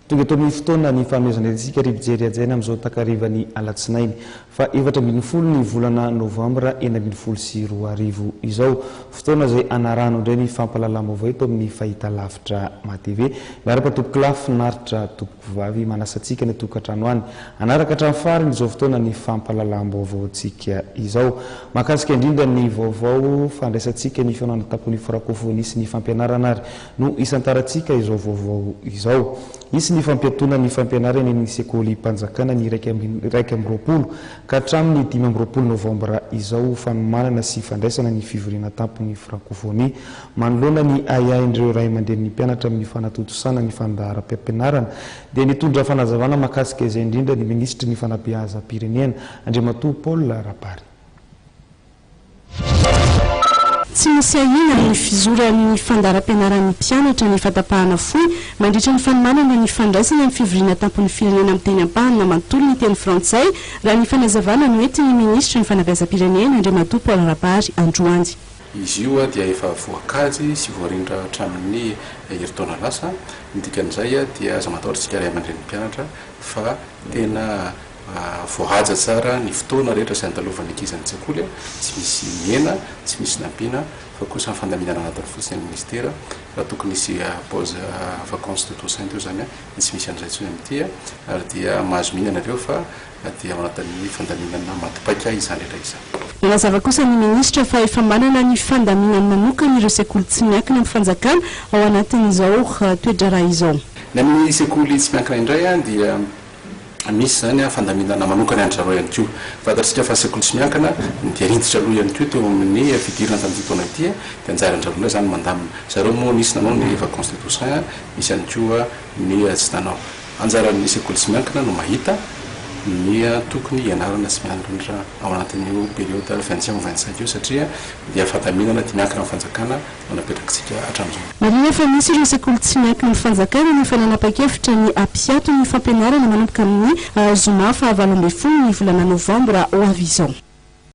Tonga eto amin'ny fotoana ny fanomezana antsika ry mpijery hajaina amin'izao takarivan'ny alatsinainy faha 14 ny volana novambra 2016 izao. Fotoana izay hanarahanao indray ny fampahalalam-baovao eto amin'ny fahitalavitra MATV. Miarahaba tompokolahy finaritra tompokovavy manasa antsika any an-tokantrano any hanaraka hatramin'ny farany izao fotoana ny fampahalalam-baovaontsika izao. Mahakasika indrindra ny vaovao fandraisantsika ny fihaonana an-tampon'ny Frankôfônia sy ny fampianarana ary no hisantarantsika izao vaovao izao. Hisy ny fampiatoana ny fampianarana eny amin'ny sekolim-panjakana ny 21 ka hatramin'ny 25 novambra izao ho fanomanana sy fandraisana ny fivoriana an-tampon'ny Frankôfônia. Manoloana ny ahiahin'ireo ray aman-drenin'ny mpianatra amin'ny fanatontosana ny fandaharam-pampianarana dia nitondra fanazavana mahakasika izay indrindra ny minisitry ny fanabeazam-pirenena, Andriamatoa Paul Rabary. Tsy misy ahiana amin'ny fizoran'ny fandaharam-pianaran'ny mpianatra ny fahatapahana fohy mandritra ny fanomanana ny fandraisana ny fivoriana tampon'ny firenena amin'ny teny ampahany na manontolo ny teny frantsay, raha ny fanazavana noentin'ny minisitry ny fanabeazam-pirenena, Andriamatoa Paul Rabary, androany. Izy io dia efa voakajy sy voarindra hatramin'ny herintaona lasa. Ny dikan'izay dia aza matahotra isika ray aman-drenin'ny mpianatra fa tena voahaja tsara ny fotoana rehetra izay andalovan'ny ankizy any an-tsekoly, tsy misy mihena, tsy misy nampiana fa kosa ny fandaminana anatiny fotsiny ny minisitera. Raha tokony hisy pause vacances de Toussaint io izany dia tsy misy an'izay intsony amin'ity ary dia mahazo mihinana avy eo fa dia ao anatin'ny fandaminana maty paika izany rehetra izany. Nanazava kosa ny minisitra fa efa manana ny fandaminany manokana ireo sekoly tsy miankina amin'ny fanjakana ao anatin'izao toe-draharaha izao. Ny amin'ny sekoly tsy miankina indray dia misy izany fandaminana manokana an-dry zareo ihany koa. Fantatsika fa sekoly tsy miankina dia niditra aloha ihany koa teo amin'ny fidirana tamin'ity taona ity dia anjaran-dry zareo indray izany mandamina. Zareo moa nisy nanao ny vacances de Toussaint, nisy ihany koa ny tsy nanao. Anjaran'ny sekoly tsy miankina no mahita ny tokony hianarana sy mianatra ao anatin'io période 21 au 25 io satria dia fandaminana dia miankina amin'ny fanjakana no napetrakitsika hatramin'izao. Marihina fa misy ireo sekoly tsy miankina amin'ny fanjakana no efa nanapa-kevitra ny hampiato ny fampianarana manomboka amin'ny zoma faha 18 ny volana novambra ho avy izao.